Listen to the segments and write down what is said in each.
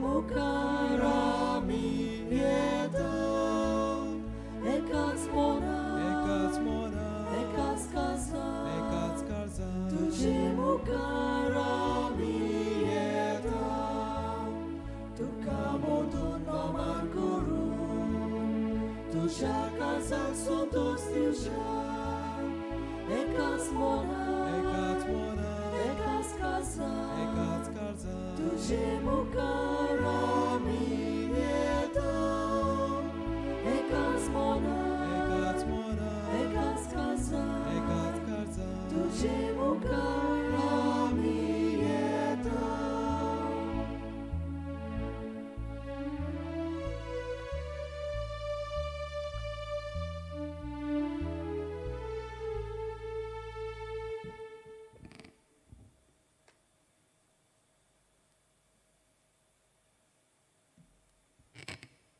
मुखार आमी येता एकाच मना एकाच मना एकाच काळजा एकाच काळजा तुजे मुखार आमी येता तुका मोदून नमन करून तुज्या काळजाक संतोश दिवच्या एकाच मना एकाच मना एकाच काळजा एकाच काळजा तुजे मुखार आमी येता एकाच मना एकाच मना एकाच काळजा एकाच काळजा तुजे मुखार आमी येता.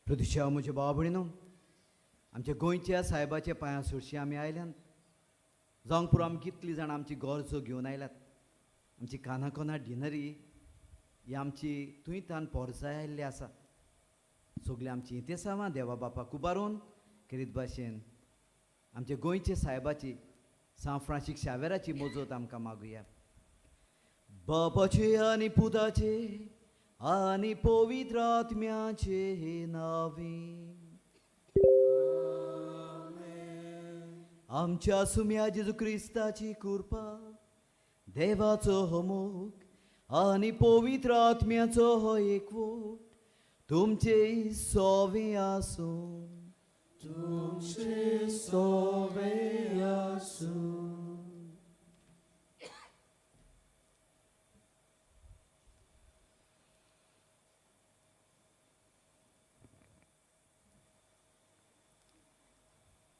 प्रदिशा म्हज्या भावा भयणीनो, आमच्या गोंयच्या सायबाच्या पांयां सरशी आमी आयल्यात. जावंक पुरो आमी कितलीं जाणां आमची गरजो घेवन आयल्यात. आमची कानाकोना डिनरी ही आमची थंय तान पोरसाय आयिल्ली आसा. सगळीं आमची इतिसांवां देवा बापाक उबारून खेरीत भाशेन आमच्या गोंयच्या सायबाची सांत फ्रांसीक शावेराची मजत आमकां मागुया. बापाचे आनी पुताचे आनी पवित्र आत्म्याचे नांवे. आमच्या सुम्या जेजू क्रिस्ताची कृपा, देवाचो हो मोग आनी पवित्र आत्म्याचो हो एकवट तुमचे सोवे आसूं. तुमचे सोवे आसूं.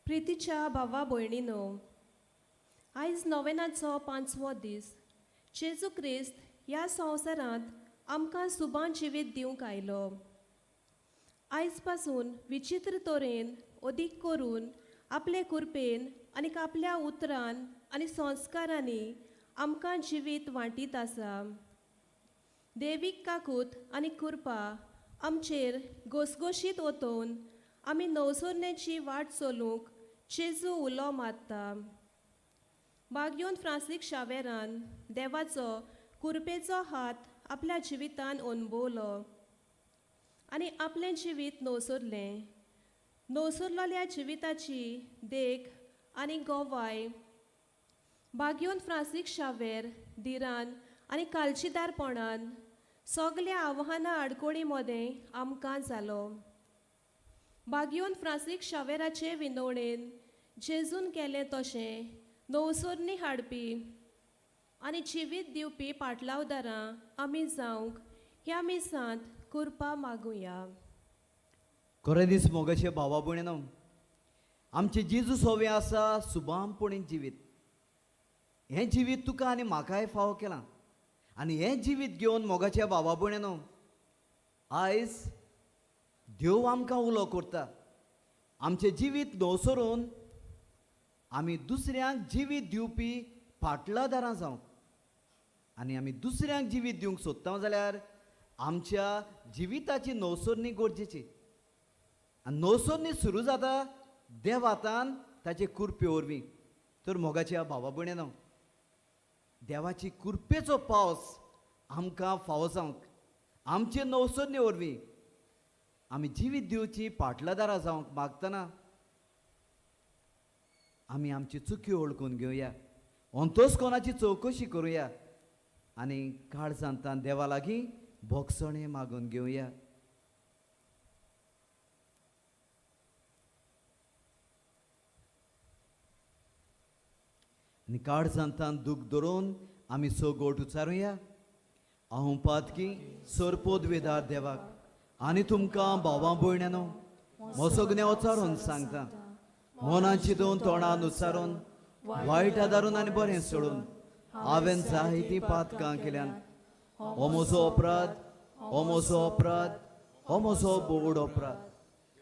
प्रितीच्या भावा भयणीनो, आयज नोवेनाचो पांचवो दीस. जेजू क्रिस्त ह्या संवसारांत आमकां सुबान जिवीत दिवंक आयलो. आयज पासून विचित्र तरेन अदीक करून आपले कृपेन आनी आपल्या उतरान आनी संस्कारांनी आमकां जिवीत वांटीत आसा. देवीक काकूत आनी कृपा आमचेर घोसघोशीत ओतोवन आमी नवसोरण्याची वाट चलूंक जेजू उलो मारता. बागयोन फ्रांसीक शावेरान देवाचो कुरपेचो हात आपल्या जिवितान अणभवलो आनी आपलें जिवीत नवसरलें. नवसरलेल्या जिविताची देख आनी गोवाय बागयोन फ्रांसीक शावेर धिरान आनी कालचीदारपणान सगल्या आव्हानां आडकोळी मदें आमकां जालो. बागयोन फ्रांसीक शावेराचे विनवणेन जेजून केलें तशें नवसरणी हाडपी आनी जिवीत दिवपी पाटलावदारां आमी जावंक ह्या मिसांत कृपा मागुया. खरें दीस मोगाचे भावा भयणीनो, आमचें जेजू सोवे आसा सुबामपणी जिवीत. हें जिवीत तुका आनी म्हाकाय फावो केलां आनी हें जिवीत घेवन मोगाच्या भावा भयणीनो आयज देव आमकां उलो करता. आमचें जिवीत नवसरून आमी दुसऱ्यांक जिवीत दिवपी पाटलादारां जावंक आनी आमी दुसऱ्यांक जिवीत दिवंक सोदता जाल्यार आमच्या जिविताची नवसरणी गरजेची. आनी नवसरणी सुरू जाता देवातान ताचे कुरपे वरवीं. तर मोगाच्या भावा भयणीनो, देवाची कुरपेचो पावस आमकां फावो जावंक आमचे नवसरणी वरवीं आमी जिवीत दिवची पाटलादारां जावंक मागतना आमी आमची चुकी वळखून घेवया, अंतोस कोणाची चवकशी करुया आनी काळजांतान देवा लागीं भोगसणें मागून घेवया. आनी काळजांतान दूख धरून आमी सगोट उचारुया. हांव पातकी सरपोद वेदार देवाक आनी तुमकां भावां भयण्यानो म्हजो उचारून सांगता, मनाची दोन तोंडान उचारून वायट आदारून आनी बरें सोडून हांवें जायतीं पातकां केल्यान. हो म्हजो अपराध, हो म्हजो अपराध, हो म्हजो बोड अपराध.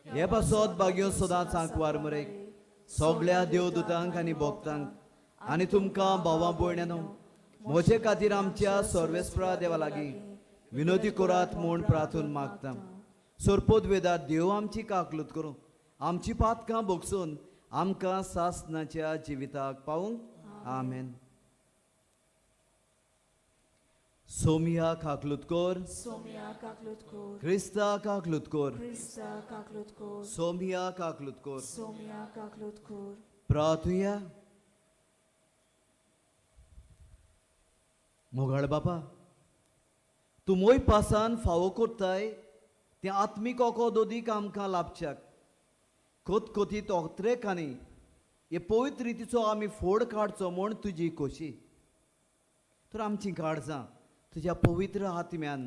हे पासत भाग्यो सदांच आंकवार मरे सगळ्या देवदूतांक आनी भक्तांक आनी तुमकां भावां भयण्यानो म्हजे खातीर आमच्या सर्वेस्परा देवा लागीं विनोदी करात म्हूण प्रार्थून मागता. सोरपोत वेदार देव आमची काकलूत करूं, आमची पातकां भोगसून आमकां सासनाच्या जिविताक पावूंक. आमेन. सोमिया काकलूत कोर. सोम्या काकलूत कोर. क्रिस्ता काकलूत कोर. क्रिस्ता काकलूत कोर. सोमिया काकलूत कोर. सोम्या काकलूत कोर. प्रार्थुया. मोगाळ बापा, तूं मोय पासान फावो कोत्ताय तें आत्मीक ओको दोदीक आमकां लाभच्याक खोतखोतीत ओत्रेकांनी हे पवित्र रितीचो आमी फोड काडचो म्हूण तुजी खोशी. तर आमचीं काळजां तुज्या पवित्र आत्म्यान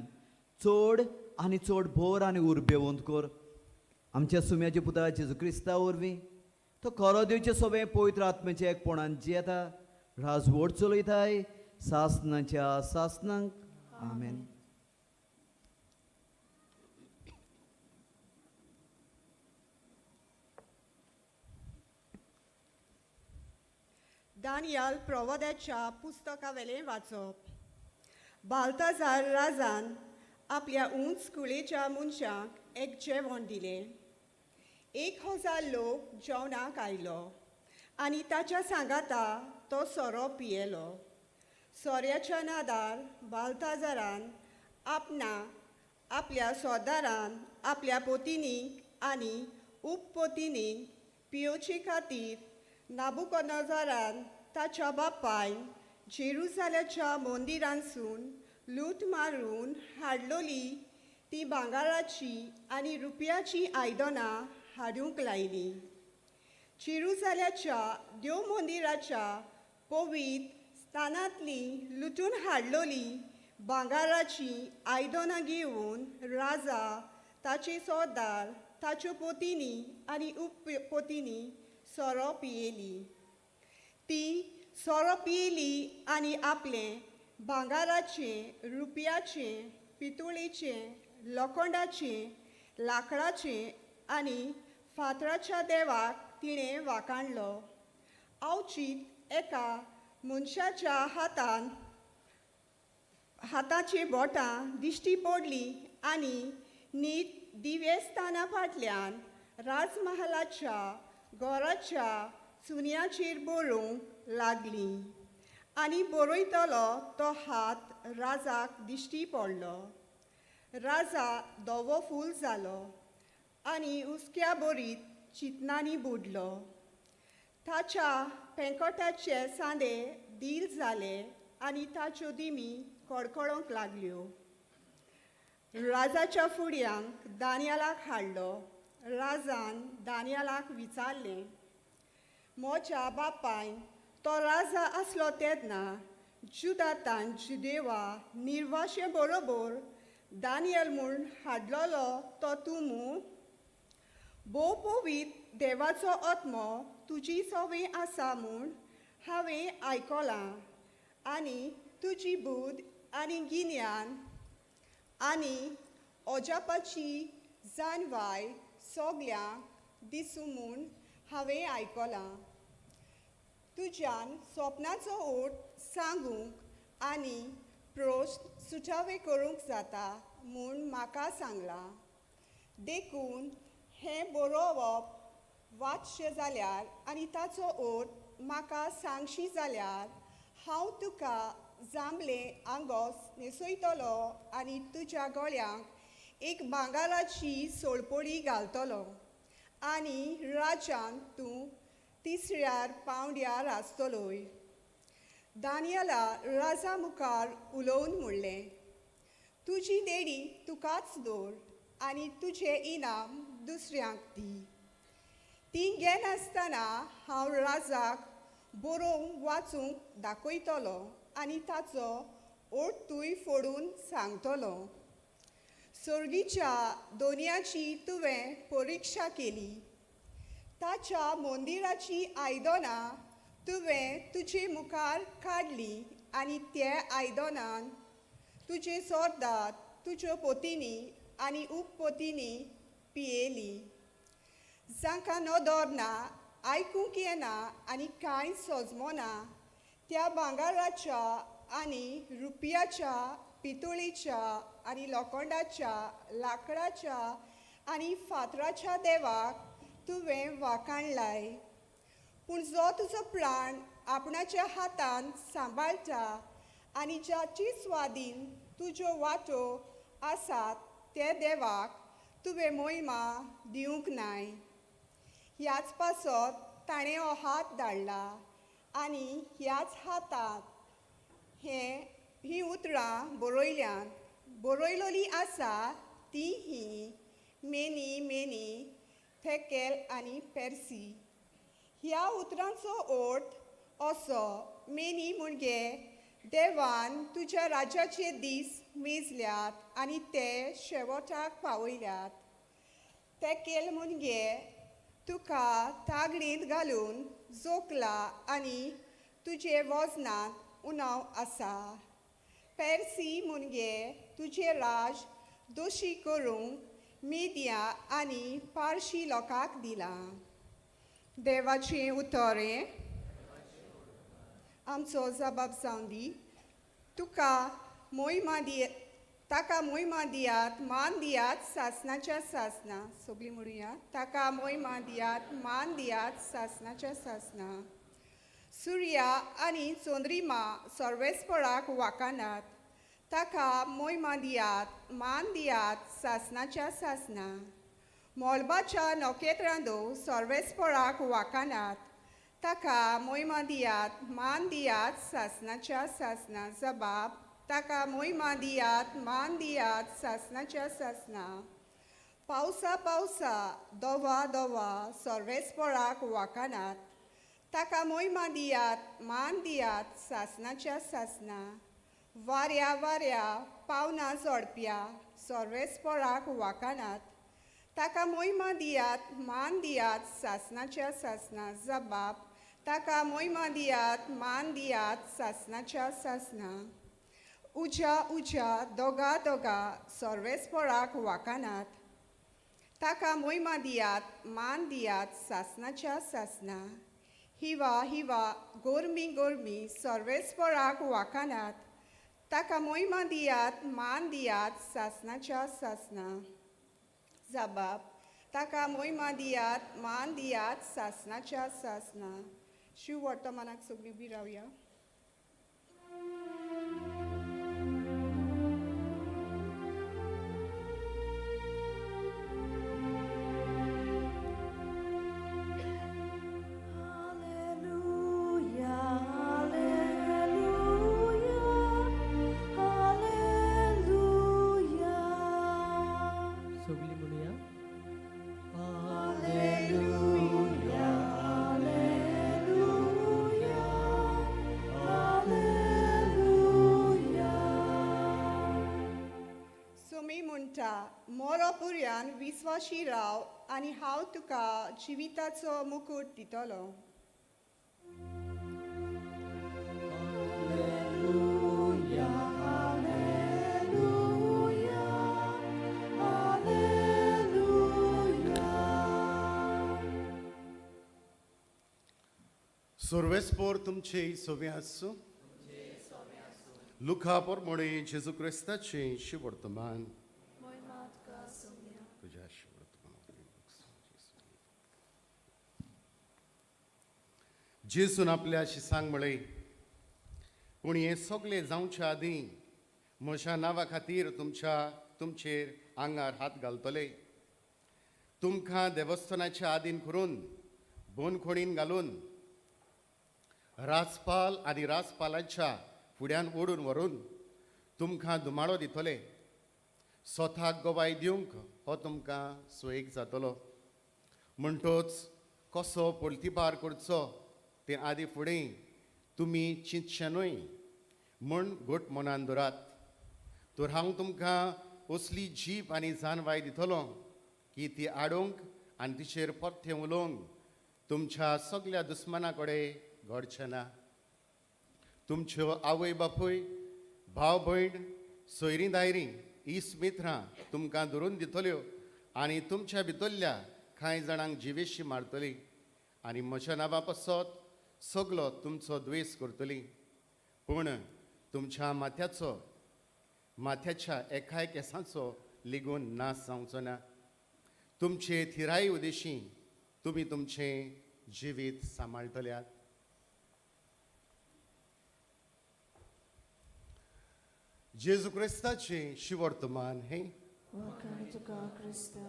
चड आनी चड भोर आनी उर्बेवंत कर. आमच्या सुम्याच्या पुता जेजू क्रिस्ता वरवीं तो खरो दिवचे सोबें पवित्र आत्म्याच्या एकपणान जियेता, राजवट चलयताय सासनाच्या सासनांक. आमेन. दानियाल प्रवाद्याच्या पुस्तकावेलें वाचप. बाल्ताजार राजान आपल्या उंच कुळेच्या मनशांक एक जेवण दिलें. 1000 लोक जेवणाक आयलो आनी ताच्या सांगाता तो सोरो पियेलो. सोऱ्याच्या नादार बाल्ताजारान आपणाक, आपल्या सोदारान, आपल्या पोतिनीक आनी उपपोतिनीक पियोवचे खातीर नाबुकोनोजारान ताच्या बापायन जेरुजाल्याच्या मंदिरांसून लूट मारून हाडलोली ती भांगराची आनी रुपयाची आयदनां हाडूंक लायलीं. जेरुजाल्याच्या देव मंदिराच्या पवित्र स्थानांतली लुटून हाडलोली भांगराची आयदनां घेवन राजा, ताचे सरदार, ताच्यो पोतिनी आनी उपपोतिनी सोरो पियेली. ती सोरो पियेली आनी आपलें भांगराचें, रुपयाचें, पितुळेचें, लोखंडाचें, लांकडाचें आनी फातराच्या देवाक तिणें वाकाणलो. आवचीत एका मनशाच्या हातान हाताची बोटां दिश्टी पडली आनी नीट दिव्यस्थाना फाटल्यान राजमहालाच्या घराच्या चुन्याचेर बरोवंक लागली आनी बरयतलो तो हात राजाक दिश्टी पडलो. राजा धवो फूल जालो आनी हुस्क्या बरीत चिंतनांनी बुडलो. ताच्या पेंकोटाचे सांदे दील जाले आनी ताच्यो दिमी कडकडोंक लागल्यो. राजाच्या फुड्यांक दानियालाक हाडलो. राजान दानियालाक विचारलें, म्हज्या बापायन तो राजा आसलो तेन्ना जुदातान जुदेवा निर्वाशे बरोबर दानियल म्हूण हाडलोलो तो तूं मू? भोव पवित्र देवाचो आत्मो तुजी सवय आसा म्हूण हांवें आयकलां आनी तुजी बुद्द आनी गिन्यान आनी अजापाची जाणवाय सगल्यांक दिसूं म्हूण हांवें आयकलां. तुज्यान सोपनाचो ओट सांगूंक आनी प्रस्न सुटावे करूंक जाता म्हूण म्हाका सांगलां. देखून हें बरोवप वाचचें जाल्यार आनी ताचो ओट म्हाका सांगशी जाल्यार हांव तुका जांबलें आंगोस न्हेसयतलो आनी तुज्या गळ्यांक एक भांगराची सोळपोडी घालतलो आनी राज्यांत तूं तिसऱ्यार पावंड्यार आसतलोय. दानियला राजा मुखार उलोवन म्हणलें, तुजी देणी तुकाच दवर आनी तुजें इनाम दुसऱ्यांक दी. ती घेनासतना हांव राजाक बरोवंक वाचूंक दाखयतलो आनी ताचो ओर्तूय फोडून सांगतलो. सर्गीच्या दोनयाची तुवें परिक्षा केली. ताच्या मंदिराची आयदनां तुवें तुजे मुखार काडली आनी ते आयदनान तुजे सरदार, तुज्यो पोतिनी आनी उपपोतिनी पियेली. जांकां नदर ना, आयकूंक येना आनी कांय सजमना त्या भांगराच्या आनी रुपयाच्या, पितुळीच्या आनी लोखंडाच्या लांकडाच्या आनी फातराच्या देवाक तुवें वाखाणलाय. पूण जो तुजो प्राण आपणाच्या हातान सांबाळटा आनी जाची स्वादीन तुज्यो वाटो आसात ते देवाक तुवें मोहिमा दिवंक नाय. ह्याच पासत ताणें हो हात धाडला आनी ह्याच हातांत ही उतरां बरयल्यांत बरयलोली आसा ती ही मेनी मेनी थेकेल आनी पेर्सी. ह्या उतरांचो अर्थ असो मेनी म्हणजे देवान तुज्या राज्याचे दीस मेजल्यात आनी ते शेवटाक पावयल्यात. तेकेल म्हणजे तुका तागडींत घालून जोखला आनी तुजे वजनांत उणाव आसा. पेर्सी म्हणजे तुजें राज दोशी करूंक मिदिया आनी पारशी लोकांक दिलां. देवाचें उतर हें आमचो जबाब जावन दी. तुका मोहिमा दिय ताका मोहिमा दियात मान दियात सासनाच्या सासना. सगळीं म्हणुया ताका मोहिमा दियात मान दियात सासनाच्या सासना. सुर्या आनी चंद्रिमा सर्वेस्पराक वाकानात ताका मोहिमा दियात मान दियात सासनाच्या सासना. मोलबाच्या नखेत्रांदो सर्वेस्पराक वाकानात ताका मोहिमा दियात मान दियात सासनाच्या सासना. जबाब ताका मोहिमा दियात मान दियात सासनाच्या सासना. पावसा पावसा दोवा दोवा सर्वेस्पराक वाकानात ताका मोहिमा दियात मान दियात सासनाच्या सासना. वाऱ्या वाऱ्या पावना जोडप्या सर्वेस्पराक वाकानात ताका मोहिमा दियात मान दियात सासनाच्या सासना. जबाब ताका मोहिमा दियात मान दियात सासनाच्या सासना. उज्या उज्या दोगा दोगा सर्वेस्पराक वाकानात ताका मोहिमा दियात मान दियात सासनाच्या सासना. हिवा हिवा गोरमी गोरमी सर्वेस्पराक वाकानात ताका मोहिमा दियात मान दियात सासनाच्या सासना. जबाब ताका मोहिमा दियात मान दियात सासनाच्या सासना. शिव वर्तमानाक सगळीं उबी रावया. Alleluia, Alleluia, Alleluia. सगळीं म्हणुया. Alleluia, Alleluia, Alleluia. सुमी म्हणटा मोरो पुर्यान विस्वाशी राव आनी हांव तुका जिविताचो मुकूट दितलो. Alleluia, Alleluia, Alleluia. सर्वेस्पोर तुमचे सोवे आसूं. लुका पोरमोणे जेजू क्रिस्ताचें शिवर्तमान. तुज्या शिवर्तमान. जेजून आपल्या शिसांक म्हळें, पूण हें सगळें जावच्या आदीं म्हज्या नांवा खातीर तुमचेर आंगार हात घालतले. तुमकां देवस्थानाच्या आदीन करून बोनखोणीन घालून राजपाल आनी राजपालाच्या फुड्यान ओडून व्हरून तुमकां धुमाडो दितले. स्वताक गवाय दिवंक हो तुमकां सोयीक जातलो. म्हणटोच कसो पळतीपार करचो तें आदी फुडें तुमी चिंतचें न्हय म्हूण घट मनान दवरात. तर हांव तुमकां असली जीप आनी जानवाय दितलो की ती आडोवंक आनी तिचेर परतें उलोवंक तुमच्या सगल्या दुस्माना कडेन घडचें ना. तुमच्यो आवय बापूय भाव भयण सोयरीं दायरीं इस मित्रां तुमकां धरून दितल्यो आनी तुमच्या भितरल्या कांय जाणांक जिवेशी मारतली आनी म्हज्या नांवा पासत सगलो तुमचो द्वेस करतली. पूण तुमच्या माथ्याचो माथ्याच्या एकाय केंसांचो लिगून नाश जावचो ना. तुमचे थिराय उदेशी तुमी तुमचें जिवीत सांबाळटल्यात. जेजू क्रिस्ताचें शिवर्तमान हें. वाखाण तुका क्रिस्ता.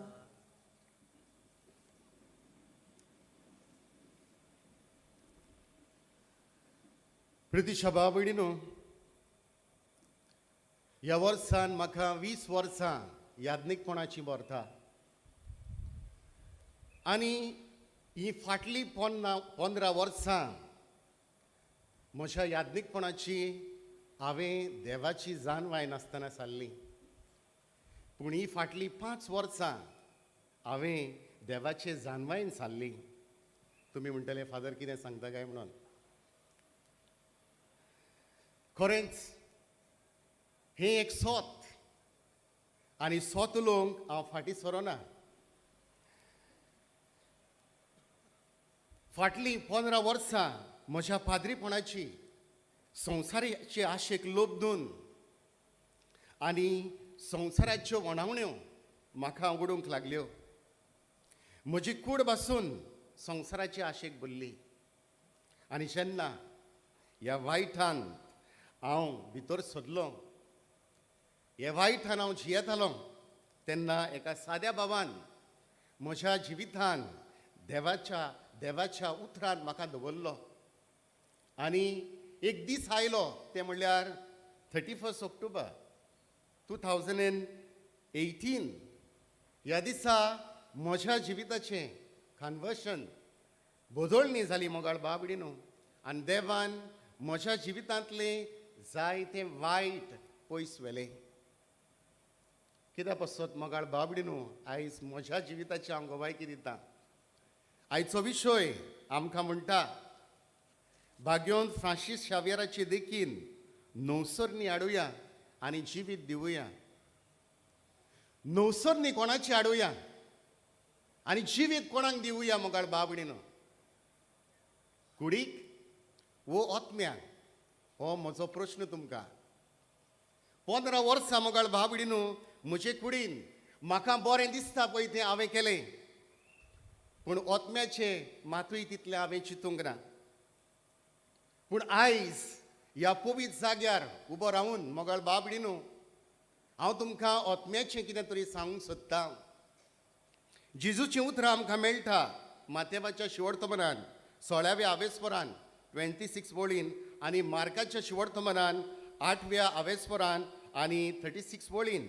प्रितीशा बाबडिनो, ह्या वर्सान म्हाका 20 वर्सां याज्ञीकपणाची भरता आनी ही फाटलीं 15 वर्सां म्हज्या याज्ञीकपणाची हांवें देवाची जाणवाय नासतना सारली. पूण ही फाटलीं 5 वर्सां हांवें देवाचे जाणवायन सारली. तुमी म्हणटले फादर कितें सांगता काय म्हणून. खरेंच हें एक सोत आनी सोत उलोवंक हांव फाटीं सरोना. फाटलीं 15 वर्सां म्हज्या पाद्रीपणाची संवसाराचे आशेक लोबदून आनी संवसाराच्यो वणावण्यो म्हाका उडूंक लागल्यो. म्हजी कूड बसून संवसाराची आशेक भरली आनी जेन्ना ह्या वायटान हांव भितर सरलो, ह्या वायटान हांव जियेतालो, तेन्ना एका साद्या बाबान म्हज्या जिवितान देवाच्या उतरान म्हाका दवरलो. आनी एक दीस आयलो तें म्हणल्यार 31 ऑक्टोबर 2018. ह्या दिसा म्हज्या जिविताचें कन्वर्शन बदलणी जाली मोगाळ बाबडी न्हू. आनी देवान म्हज्या जिवितांतलें जायतें वायट पयस व्हेलें. कित्याक पासत मोगाळ बाबडी न्हू, आयज म्हज्या जिविताची हांव गवायकी दिता. आयचो विशय आमकां म्हणटा भाग्योन फ्रांसीस शावियराची देखीन नवसरणी हाडुया आनी जिवीत दिवया. नवसरणी कोणाची हाडुया आनी जिवीत कोणाक दिवया मोगाळ बाबडी न्हू? कुडीक वो आत्म्याक? हो म्हजो प्रश्न तुमकां. 15 वर्सां मोगाळ बाबडी न्हू म्हजे कुडीन म्हाका बरें दिसता पळय तें हांवें केलें, पूण आत्म्याचें मातूय तितलें हांवें चिंतूंक ना. पूण आयज ह्या पवित्र जाग्यार उबो रावून मोगाळ बाबडी न्हू हांव तुमकां आत्म्याचें कितें तरी सांगूंक सोदतां. जेजूचीं उतरां आमकां मेळटा मातेवाच्या शिवडतमनान 16व्या आवेस्परान 26 वळीन आनी मार्काच्या शिवडतमनान 8व्या आवेस्परान आनी 36 वळीन.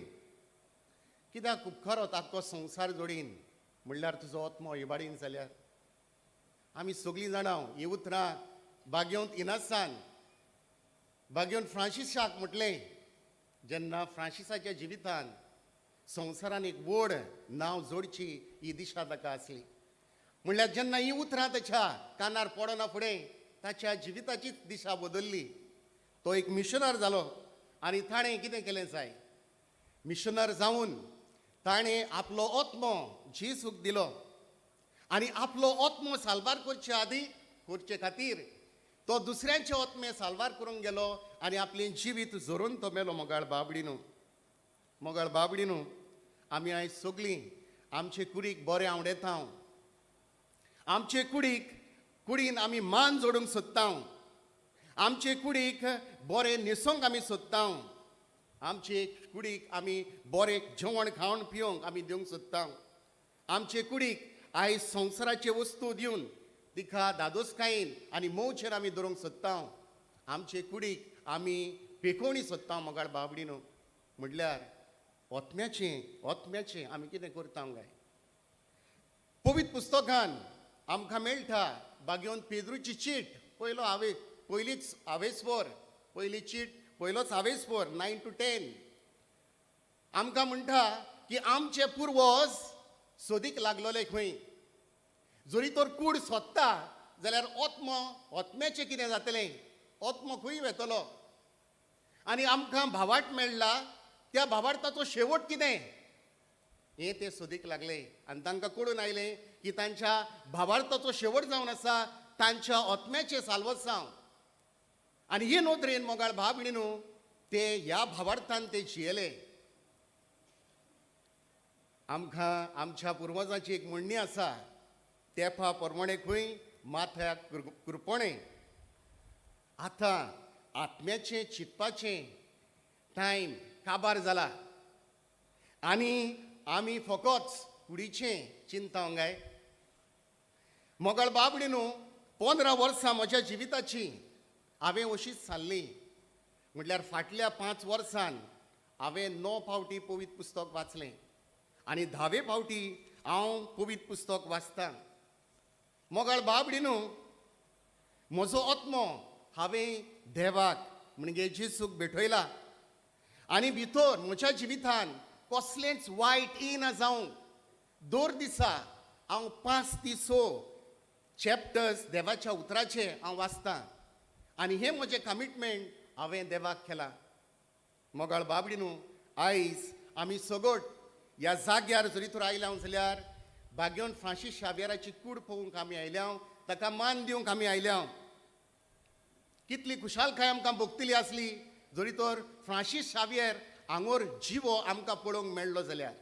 कित्याक उपकारोत आख्खो संवसार जोडीन म्हणल्यार तुजो आत्मो इबाडीन जाल्यार? आमी सगळीं जाणां हीं उतरां बागेवंत इनासान बागेवन फ्रांसिसाक म्हटलें जेन्ना फ्रांसिसाच्या जिवितान संवसारान एक व्हड नांव जोडची ही दिशा ताका आसली. म्हणल्यार जेन्ना हीं उतरां ताच्या कानार पडना फुडें ताच्या जिविताचीच दिशा बदल्ली. तो एक मिशनर जालो आनी ताणें कितें केलें जाय, मिशनर जावन ताणें आपलो आत्मो जेजूक दिलो आनी आपलो आत्मो साल्वार करचे आदी करचे खातीर तो दुसऱ्यांचे आत्मे साल्वार करूंक गेलो आनी आपलें जिवीत झरोवन तो मेलो. मोगाळ बाबडी न्हू, मोगाळ बाबडी न्हू, आमी आयज सगळीं आमचे कुडीक बरें आवडेता, आमचे कुडीक कुडीन आमी मान जोडूंक सोदता, आमचे कुडीक बरें न्हेसोंक आमी सोदता, आमचे कुडीक आमी बरें जेवण खावन पिवंक आमी दिवंक सोदता, आमचे कुडीक आयज संवसाराचे वस्तू दिवन तिका दादोसकायेन आनी मोवचेर आमी दवरूंक सोदता, आमचे कुडीक आमी पेकोवणी सोदता. मोगाळ बाबडी न्हू, म्हणल्यार ओतम्याचें ओतम्याचें आमी कितें करता काय? पवित्र पुस्तकान आमकां मेळटा बागेवन पेद्रूची चीट, पयलो हांवे पयलीच आवेस्पोर, पयली चीट पयलोच आवेस्पोर 9 to 10 आमकां म्हणटा की आमचे पुर्वज सोदीक लागलोले खंय. जरी तर कूड सोदता जाल्यार आत्मो आत्म्याचें कितें जातलें, आत्मो खंय वेतलो? आनी आमकां भावार्थ मेळ्ळा त्या भावार्थाचो शेवट कितें हें ते सोदीक लागले आनी तांकां कळून आयलें की तांच्या भावार्थाचो शेवट जावन आसा तांच्या आत्म्याचें साल्वसांव. आनी हे नदरेन मोगाळ भाव भयणी न्हू, ते ह्या भावार्थान ते जियेले. आमकां आमच्या पुर्वजांची एक म्हणणी आसा, तेफा परमणे खंय माथ्याक कुरपणे. आतां आत्म्याचें चिंतपाचें टायम काबार जाला आनी आमी फकत कुडीचें चिंता काय. मोगाळ बाबडी न्हू, 15 वर्सां म्हज्या जिविताची हांवें अशीच सारली. म्हटल्यार फाटल्या 5 वर्सान हांवें 9 फावटी पवित्र पुस्तक वाचलें आनी 10वे फावटी हांव पवित्र पुस्तक वाचतां. मोगाळ बाबडी न्हू, म्हजो आत्मो हांवें देवाक म्हणजे जेजूक भेटयला आनी भितर म्हज्या जिवितान कसलेंच वायट येना जावंक दर दिसा हांव 5 ते 6 चॅप्टर्स देवाच्या उतराचे हांव वाचतां आनी हें म्हजें कमिटमेंट हांवें देवाक केलां. मोगाळ बाबडी न्हू, आयज आमी सगट ह्या जाग्यार जरी तर आयल्या जाल्यार भाग्यवन फ्रांसीस शावियराची कूड पळोवंक आमी आयल्या, ताका मान दिवंक आमी आयल्या. कितली खुशालकाय आमकां भोगतली आसली जरी तर फ्रांसीस शावियर हांगोर जिवो आमकां पळोवंक मेळ्ळो जाल्यार.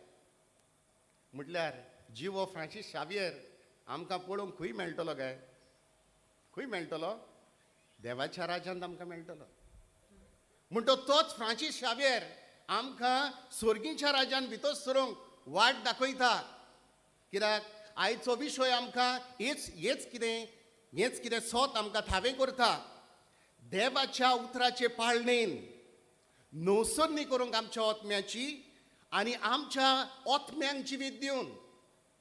म्हटल्यार जिवो फ्रांसीस शावियर आमकां पळोवंक खंय मेळटलो काय? खंय मेळटलो? देवाच्या राज्यांत आमकां मेळटलो. म्हणटो तोच फ्रांसीस शावियर आमकां स्वर्गीच्या राज्यान भितर सरूंक वाट दाखयता. कित्याक आयचो विशय आमकां हेच हेच कितें हेच कितें सोत आमकां थावें करता. देवाच्या उतराचे पाळणेन नवसरणी करूंक आमच्या आत्म्याची आनी आमच्या आत्म्यांक जिवीत दिवन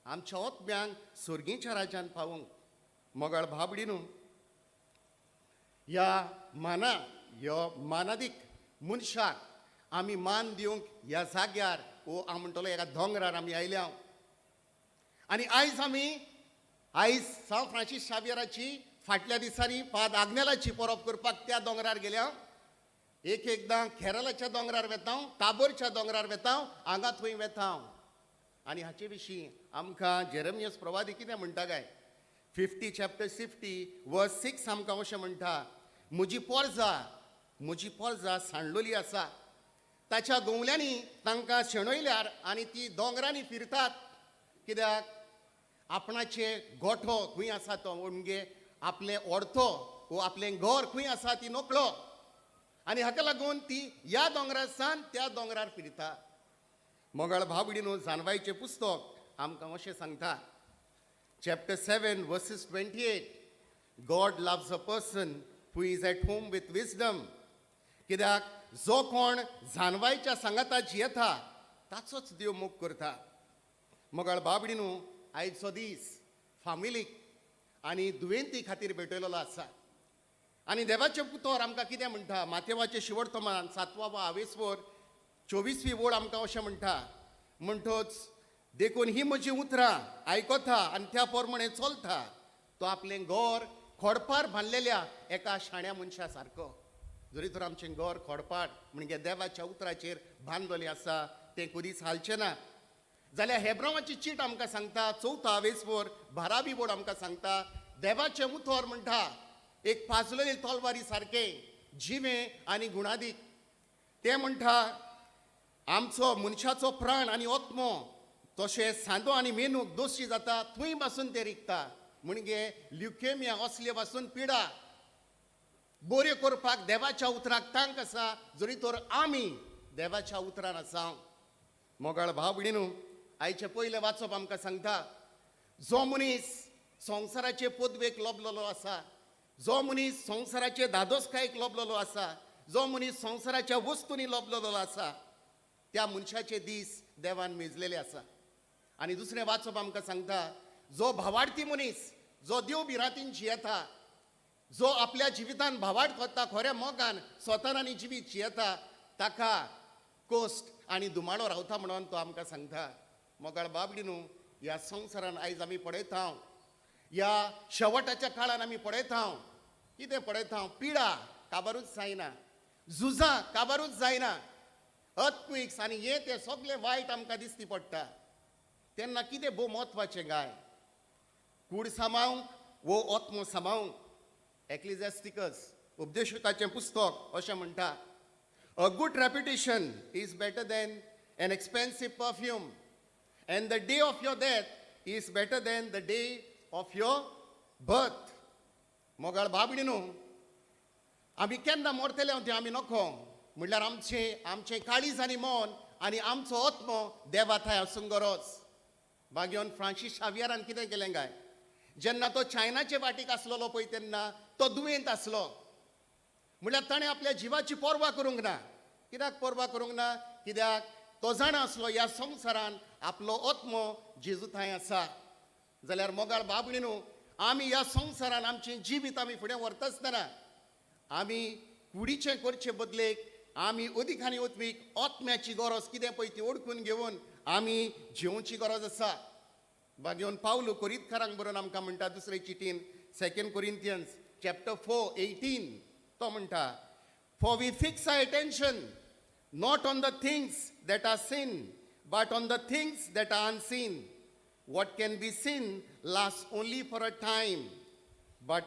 आमच्या आत्म्यांक स्वर्गीच्या राज्यान पावोवंक. मोगाळ भाबडी न्हू, ह्या माना ह्यो मानादीक मनशाक आमी मान दिवंक ह्या जाग्यार ओ हांव म्हणटलो एका दोंगरार आमी आयल्या. आनी आयज आमी आयज सांव फ्रांसीस शावियराची फाटल्या दिसांनी फाद आग्नेलाची परब करपाक त्या दोंगरार गेल्या. एक एकदां केरलाच्या दोंगरार वेता, ताबोरच्या दोंगरार वेता, हांगा थंय वेता. आनी हाचे विशीं आमकां जेरमियस प्रवादी कितें म्हणटा काय? 50 चॅप्टर 50 वर्स 6 आमकां अशें म्हणटा, म्हजी पोरजा म्हजी पोरजा सांडलोली आसा, ताच्या गोंवल्यांनी तांकां शेणयल्यार आनी ती दोंगरांनी फिरतात. कित्याक आपणाचे गोठो खंय आसा तो म्हणजे आपलें ओडथो वो आपलें घर खंय आसा ती नकळो आनी हाका लागून ती ह्या दोंगरार सान त्या दोंगरार फिरता. मोगाळ भाव भयणीनो, जानवायचें पुस्तक आमकां अशें सांगता, chapter 7 verses 28, God loves a person who is at home with wisdom. कित्याक जो कोण जानवायच्या सांगाता जियेता ताचोच देव मोग करता. मोगाळ भाव भयणीनो, आयचो दीस फामिलीक आनी दुयेंती खातीर भेटयलेलो आसा. आनी देवाचें उतर आमकां कितें म्हणटा? माथेवाचें शिवडतमान 7वा आवेसवर 24वी ओळ आमकां अशें म्हणटा, म्हणटच देखून ही म्हजी उतरां आयकता आनी त्या प्रमाणे चलता तो आपलें घर खोडपार बांदलेल्या एका शाण्या मनशा सारको. जरी तर आमचें घर खोडपार म्हणजे देवाच्या उतराचेर बांदलेलें आसा तें कदीच हालचें ना. जाल्यार हेब्रावाची चीट आमकां सांगता, 4 आवेसवर 12वी ओळ आमकां सांगता, देवाचें उतर म्हणटा एक पाजलेली तलवारी सारकें जिवें आनी गुणादीक. तें म्हणटा आमचो मनशाचो प्राण आनी आत्मो तशें सांदो आनी मेनूक दोशी जाता थंय पासून ते रिगता. म्हणजे ल्युकेमिया असले पासून पिडा बऱ्यो करपाक देवाच्या उतराक तांक आसा जरी तर आमी देवाच्या उतरान आसा. मोगाळ भाव भयणीनो, आयचें पयलें वाचप आमकां सांगता, जो मनीस संवसाराचे पदवेक लोबलेलो आसा, जो मनीस संवसाराचे धादोसकायेक लोबलेलो आसा, जो मनीस संवसाराच्या वस्तूंनी लोबलेलो आसा, त्या मनशाचे दीस देवान मेजलेले आसा. आनी दुसरें वाचप आमकां सांगता, जो भावार्थी मनीस, जो देव भिरांतीन जियेता, जो आपल्या जिवितान भावार्थ वता, खऱ्या मोगान स्वतान आनी जिवीत जियेता, ताका कोश्ट आनी दुमाडो रावता म्हणून तो आमकां सांगता. मोगाळ बाबडी न्हू, ह्या संवसारान आयज आमी पळयता, ह्या शेवटाच्या काळान आमी पळयता, कितें पळयता? पिडा काबारूच जायना, झुजां काबारूच जायना, अर्थक्वेक्स आनी हें तें सगळें वायट आमकां दिसती पडटा. तेन्ना कितें भोव म्हत्वाचें गाय? कूड सांबाळूंक वो आत्मो सांबाळूंक? एक्लिझॅस्टिकस उपदेशकाचें पुस्तक अशें म्हणटा, A good reputation is better than an expensive perfume and the day of your death is better than the day of your birth. मोगाळ बाबडी न्हू, आमी केन्ना मोरतले तें आमी नको, म्हणल्यार आमचें आमचें काळीज आनी मन आनी आमचो आत्मो देवा थंय आसूंक गरज. बागेवन फ्रांसीस शावियरान कितें केलें काय, जेन्ना तो चायनाचे वाटेक आसलेलो पळय तेन्ना तो दुयेंत आसलो, म्हणल्यार ताणें आपल्या जिवाची पर्वा करूंक ना. कित्याक पर्वा करूंक ना? कित्याक तो जाणा आसलो ह्या संवसारान आपलो आत्मो जेजू थंय आसा. जाल्यार मोगाळ बाबणी न्हू, आमी ह्या संवसारान आमचें जिवीत आमी फुडें व्हरता आसतना आमी कुडीचें करचे बदलेक आमी अदीक आनी अदीक आत्म्याची गरज कितें पळय ती ओळखून घेवन आमी जेवची गरज आसा. बागेवन पावलू कोरितकारांक बरोवन आमकां म्हणटा दुसरे चिटीन, 2 Corinthians chapter 4:18, तो म्हणटा, for we fix our attention not on the things that are seen but on the things that are unseen. What can be seen last only for a time, but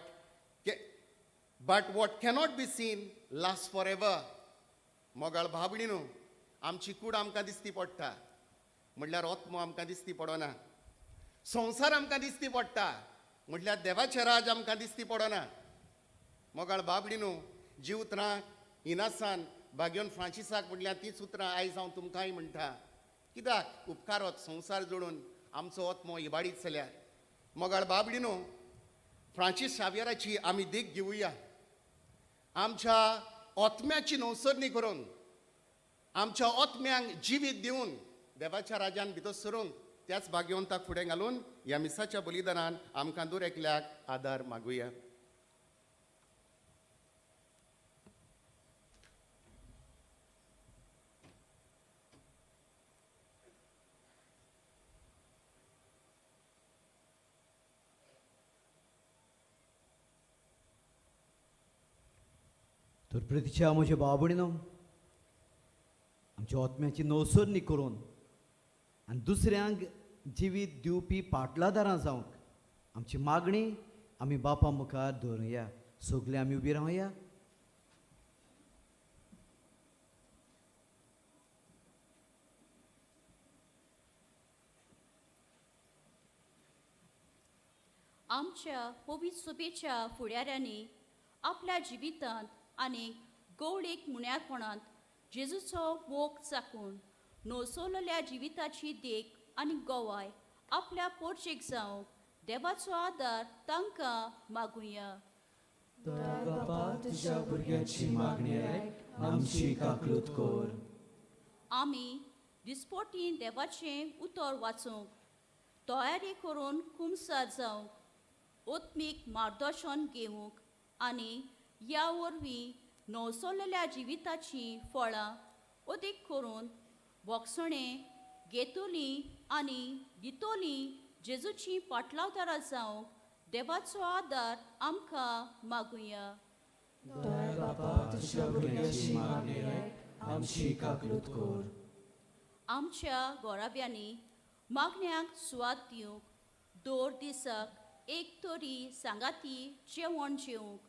what cannot be seen last for ever. मोगाळ भाबणी न्हू, आमची कूड आमकां दिसती पडटा, म्हणल्यार आत्मो आमकां दिसती पडना. संवसार आमकां दिसती पडटा, म्हटल्यार देवाचें राज आमकां दिसती पडना. मोगाळ बाबडी न्हू, जी उतरां इनासान बागेवन फ्रांसिसाक म्हणल्यार तीच उतरां आयज हांव तुमकांय म्हणटा. कित्याक उपकारत संवसार जोडून आमचो आत्मो इबाडीत जाल्यार. मोगाळ बाबडी न्हू, फ्रांसीस शावियराची आमी देख घेवया. आमच्या आत्म्याची नवसरणी करून आमच्या आत्म्यांक जिवीत दिवन देवाच्या राजान भितर सरूंक त्याच भाग्यवंताक फुडें घालून ह्या मिसाच्या बलिदानान आमकां दर एकल्याक आदार मागुया. तर प्रतिच्या म्हज्या भाव भयणीनो, आमच्या आत्म्याची नवसरणी करून आनी दुसऱ्यांक जिवीत दिवपी पाटलादारां जावंक आमची मागणी आमी बापा मुखार दवरुया. सगळे आमी उबी रावया. आमच्या पवित्र सभेच्या फुडाऱ्यांनी आपल्या जिवितांत आनी गवळीक मुण्यारपणांत जेजूचो मोग चाकून नोसोलेल्या जिविताची देख आनी गवाय आपल्या पोर्चेक जावंक देवाचो आदार तांकां मागुया. दयाळ बापा, तुज्या भुरग्याची मागणी आयक, आमची काकलूत कर. आमी दिसपोटी देवाचें उतर वाचूंक तयारी करून कुमसार जावंक, आत्मीक मार्गदर्शन घेवंक आनी ह्या वरवीं नवसोलेल्या जिविताचीं फळां अदीक करून बोगसणें घेतली आनी दितली जेजूची पाटलावदारां जावंक देवाचो आदार आमकां मागुया. दयाळ बापा, तुज्या भुरग्याची मागणी आयक, आमची काकलूत कर. आमच्या गोराब्यांनी मागण्यांक सुवात दिवंक दर दिसाक एक तरी सांगाती जेवण जेवंक,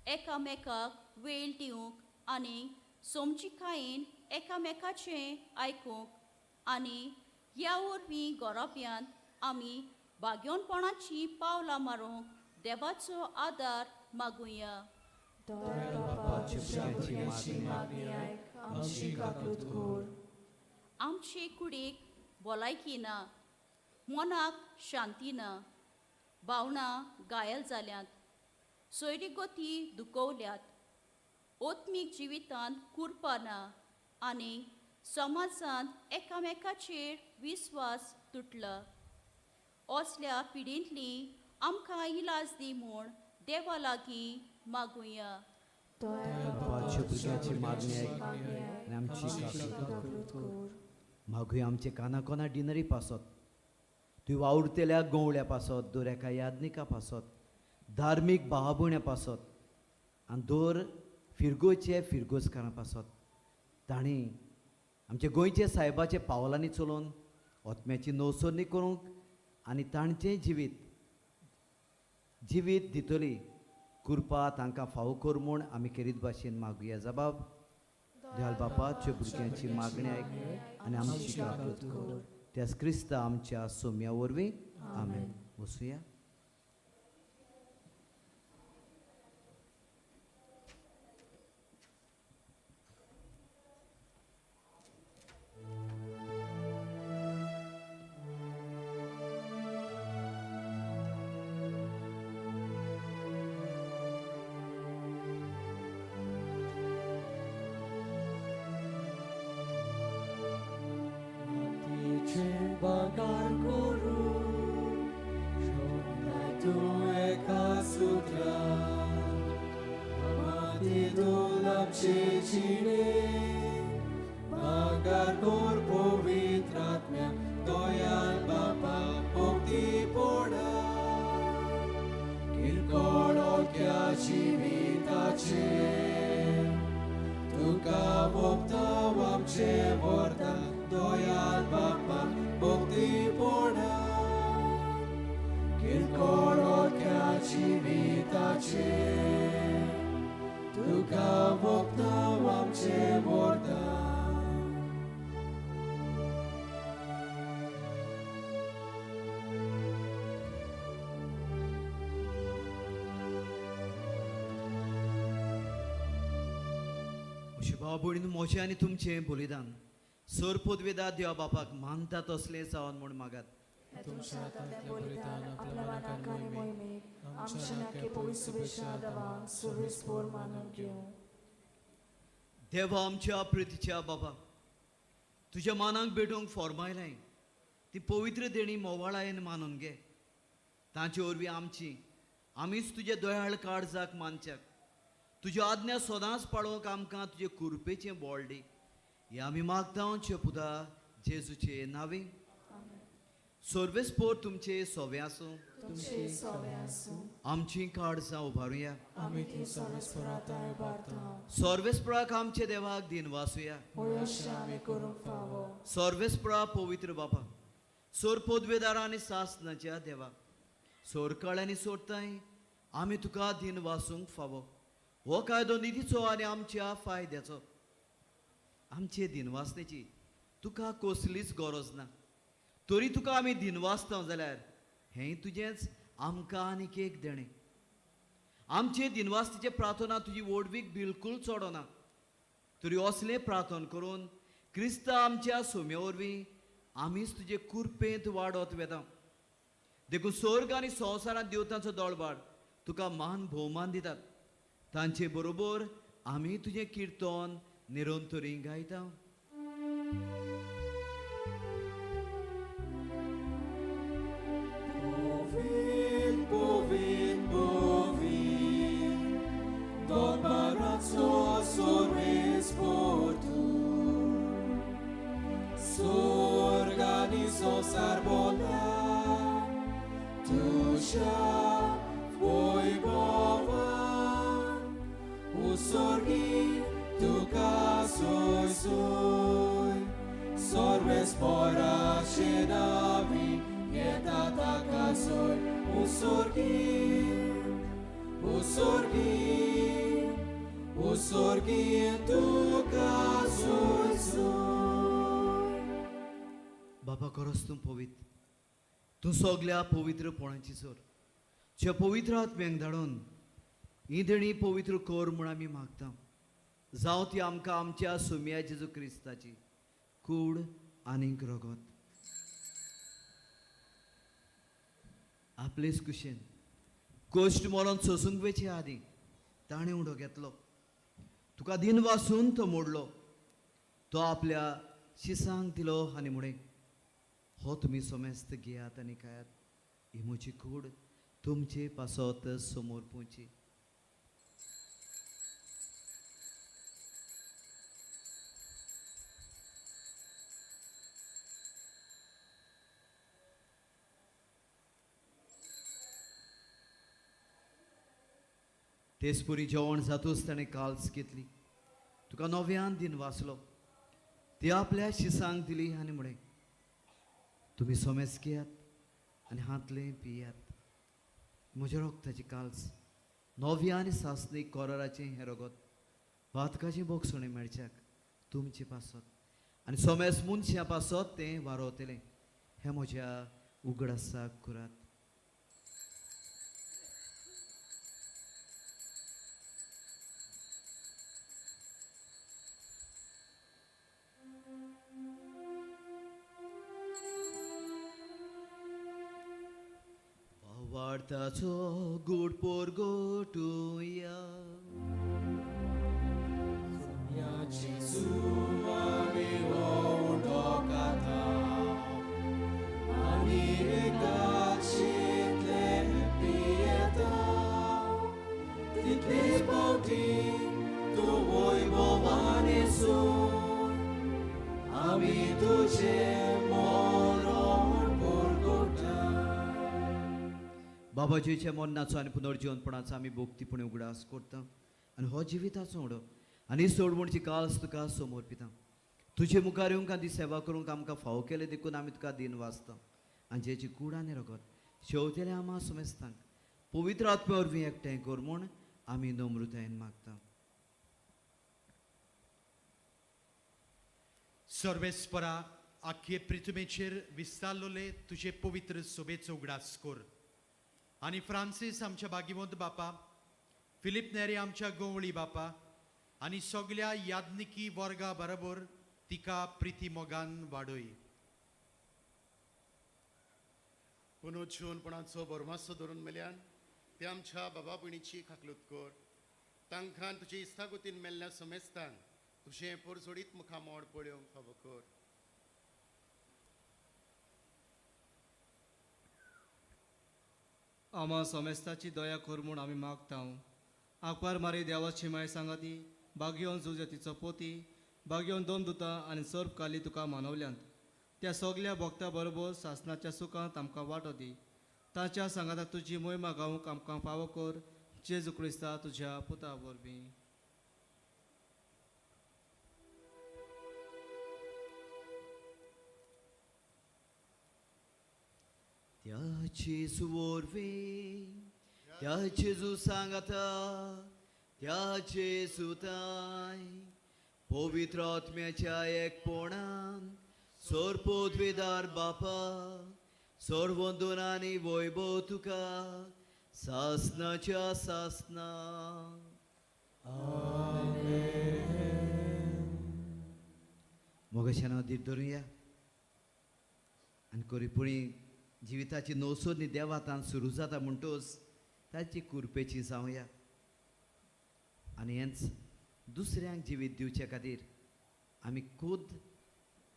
एकामेकाक वेळ दिवंक आनी समजिकायेन एकामेकाचें आयकूंक आनी ह्या वरवीं गोराब्यांत आमी भाग्योनपणाचीं पावलां मारूंक देवाचो आदार मागुया. दयाळ बापा, तुज्या भुरग्याची मागणी आयक, आमची काकलूत कर. आमचे कुडीक भलायकी ना, मनाक शांती ना, भावनां घायल जाल्यात, सोयरीगती दुखवल्यात, आत्मीक जिवितांत कुरपा ना आनी समाजांत एकामेकाचेर विस्वास तुटला. असल्या पिडींतली आमकां इलाज दी म्हूण देवा लागीं मागुया. दयाळ बापाच्या भुरग्याची मागणी आयक मागणी आनी आमची काकलूत कर. काकलूत कर. मागुया आमचे कानाकोना डिनरी पासत, तुवें वावुरतेल्या गवळ्या पासत, दर एका यादनिका पासत, धार्मीक भावभयण्या पासत आनी दर फिरगोचे फिरगोजकारां पासत, तांणी आमच्या गोंयचे सायबाचे पावलांनी चलोवन आत्म्याची नवसरणी करूंक आनी तांचें जिवीत जिवीत दितली कृपा तांकां फावो कर म्हूण आमी केरीत भाशेन मागुया. जबाब. दयाल बापाच्या भुरग्यांची मागणी आयक आनी आमची काकूत कर त्याच क्रिस्ता आमच्या सोम्या वरवीं. आमेन. वसुया. मातयेचे बागार करून शोभनाय तूं एका सुत्रान माती दोलापचे जिणे बागार कोर पवित्र आत्म्या दयाल बापा भक्ती पोडा किरकोळ ओक्या जिविताचे तुका भोगता आमचे व्हरता दयाल बापा भक्ती पोडा किरकोळ ओक्या जिविताचे तुका भोगता आमचे व्हरता. अशें भाव भयणीन म्हजें आनी तुमचें बलिदान सर पदवेदा देवा बापाक मानता तसलें जावन म्हूण मागात. तुमच्या हातांतलें बलिदान आपल्या मनाक आनी मोहिमेक आमच्या नाके पवित्र देवांक सर्वेस्पोर मानून घेवं. देवा आमच्या प्रितीच्या बाबा, तुज्या मानाक भेटूंक फॉर्मायलाय ती पवित्र देणी मोवाळायेन मानून घे. तांचे वरवीं आमची आमीच तुज्या दयाळ काळजाक मानच्याक तुज्यो आज्ञा सदांच पाळोवंक आमकां तुजे कुरपेचें बळ दी. हें आमी मागता पुता जेजूचे नांवे. सर्वेस्पोर तुमचे सोवे आसूं. तुमचे सोवे आसूं. आमची काळजां उबारुया. आमी ती सर्वेस्पोरा उबारता. सर्वेस्पराक आमचे देवाक दिनवासुया. होय अशें आमी करूंक फावो. सर्वेस्परा पवित्र बापा, सोर पदवेदारा आनी सासनाच्या देवा, सोरकाळ आनी सोडताय आमी तुका दिनवासूंक फावो. हो कायदो निधीचो आनी आमच्या फायद्याचो. आमचे दिनवासनेची तुका कसलीच गरज ना, तरी तुका आमी दिनवासता जाल्यार हें तुजेंच आमकां आनीक एक देणें. आमचे दिनवासतेचे प्रार्थना तुजी व्हडवीक बिलकूल चडना, तरी असलें प्रार्थना करून क्रिस्ता आमच्या सोम्या वरवीं आमीच तुजे कुरपेंत वाडत वेता. देखून स्वर्ग आनी संवसारांत देवतांचो दोळबाड तुका मान भोवमान दितात. तांचे बरोबर आमी तुजें किर्तन निरंतरी गायता. Povit, povit, povit, Dormarazzo sorvesportu, S'organizo sarbola, Tusha voi bova, Usorgi tuka soi soi, Sorvespora cenavi, Yetata soi, Usorgi, Usorgi, Usorgi tuka soi soi. बाबा खरोच तूं पवित्र, तूं सगल्या पवित्रपणाची सर. जे पवित्र आत्म्यांक धाडून ही देणी पवित्र कर म्हूण आमी मागता. जावं ती आमकां आमच्या सोम्या जेजू क्रिस्ताची कूड आनीक रगत. आपलेच कुशेन कश्ट मरोन सोसूंक वेचे आदीं ताणें उडो घेतलो. तुका दिन वासून तो मोडलो. तो आपल्या शिसांक दिलो आनी म्हळें, हो तुमी समेस्त घेयात आनी खायात. ही म्हजी कूड तुमचे पासत समोर पोवची. तेचपुरी जेवण जातूच ताणें काल्स घेतली. तुका नव्यान दिन वाचलो. ती आपल्या शिसांक दिली आनी म्हळें, तुमी सोमेस घेयात आनी हातलें पियात. म्हज्या रोगताची काल्स नव्या आनी सासणी कोराराचें हें रगत पातकाचें बोगसणें मेळच्याक तुमचे पासत आनी सोमेस मनशां पासत तें वारोवतलें. हें म्हज्या उगडासाक करात. वाडताचो गूड पोरगोटुया तितलेच फावटी तूं वैभवान सून आमी तुजें मरण परगटा. बाबाजीच्या मरणाचो आनी पुनर्जिवनपणाचो आमी भोक्तीपणी उगडास करता आनी हो जिविताचो उडो आनी सोडवणची काळस तुका समर्पिता. तुजे मुखार येवंक आनी सेवा करूंक आमकां फावो केलें देखून आमी तुका दिन वाचता आनी जेची कूड आनी रगत शेवतेल्या आमा समेस्तांक पवित्र आत्म्या वरवीं एकठांय कर म्हूण आमी नम्रतायेन मागता. सर्वेस्परा आख्खे पृथ्वीचेर विस्तारलोले तुजे पवित्र सोबेचो उगडास कर आनी फ्रांसीस आमच्या भागीवंत बापा, फिलीप नेरी आमच्या गवळी बापा आनी सगल्या याज्ञिकी वर्गा बरोबर तिका प्रिती मोगान वाडय. पुनर्जीवनपणाचो भरमासो धरून मेल्यान ते आमच्या बाबा भयणीची खाकलूत कर. तांकां तुजे इस्तागुतीन मेल्ल्या समेस्तांक तुजें पोरजोडीत मुखामोड पळोवंक फावो कर. आमा समेस्ताची दया कर म्हूण आमी मागता. आंकवार मारी देवाची माय सांगाती बागयोन जुजेतीचो पोती बागयोन दोन दुतां आनी सर्प काली तुका मानवल्यांत. त्या सगल्या भक्ता बरोबर सासनाच्या सुखांत आमकां वांटो दी. ताच्या सांगाता तुजी मोहिमा गावंक आमकां फावो कर. जेजू क्रिस्ता तुज्या पुता वरवीं. त्या जेजू वरवीं, त्या जेजू सांगाता, त्या जेजूताय पवित्र आत्म्याच्या एकपणान सोरपोदवेदार बापा सोरवंदून आनी वैभव तुका सासनाच्या सासना. मोगेशान धीर धरुया आनी कोरीपुणी जिविताची नवसोदनी देवातान सुरू जाता म्हणटोच ताची कुरपेची जावया आनी हेंच दुसऱ्यांक जिवीत दिवचे खातीर आमी खुद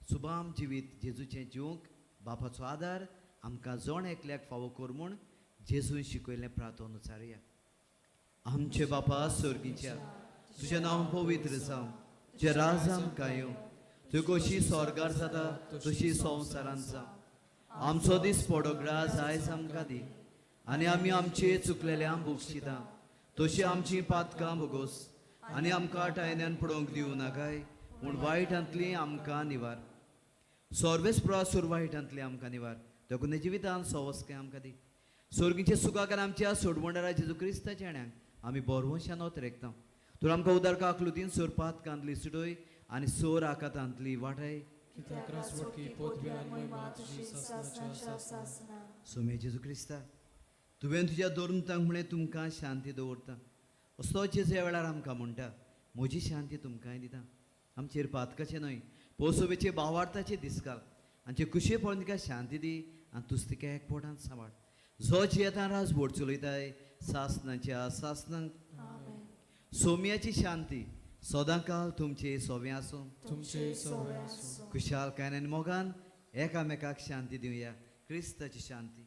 सुबाम जिवीत जेजूचें जिवंक बापाचो आदार आमकां जण एकल्याक फावो कर म्हूण जेजून शिकयल्लें प्रार्थना उचारुया. आमचे बापा स्वर्गीच्या, तुजें नांव पवित्र जावं, तुजें राज आमकां येवं, तुजी कशी स्वर्गार जाता तशी संवसारांत जावं. आमचो दीस पडोगडास आयज आमकां दी आनी आमी आमचे चुकलेल्यांक बक्षिता तशी आमची पातकां भोगोस आनी आमकां टायन्यान पडोवंक दिवं नाकाय पूण वायटांतली आमकां निवार. सर्वेस प्रासूर वायटांतली आमकां निवार, देखून जिवितान सवस्काय आमकां दी. स्वर्गीचे सुखाक आनी आमच्या सोडवणदारा जेजू क्रिस्ताच्या ण्याक आमी बोरवंशान ओतरेकता. तूं आमकां उदार काकलुतीन सोर पातकांतली सुटय आनी सोर आकातांतली वाटाय. सोमे जेजू क्रिस्ता, तुवें तुज्या दोरुंतांक म्हणलें तुमकां शांती दवरता. असो जेजू ह्या वेळार आमकां म्हणटा, म्हजी शांती तुमकांय दिता. आमचेर पातकाचें न्हय पोसोबेचे भावार्थाचे दिसकाल आमचे कुशे पळोवन तिका शांती दी आनी तुज तिका एक पोटांत सांबाळ. जो जियेता राज बोट चलयताय सासनाच्या सासनाक. सोम्याची शांती सदांकाल तुमचे सोवे आसूं. तुमचे सोवे आसूं. खुशालकायेन आनी मोगान एकामेकाक शांती दिवया. क्रिस्ताची शांती.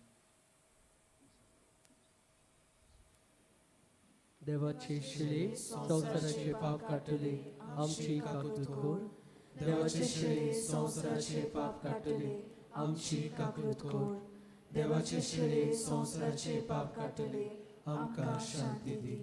देवाची शिळी संवसाराचे पाप काडटली आमची काकूत कर. देवाची शिळी संवसाराचे पाप काडटली आमची काकूत कर. देवाची शिळी संवसाराचे पाप काडटली आमकां शांती दी.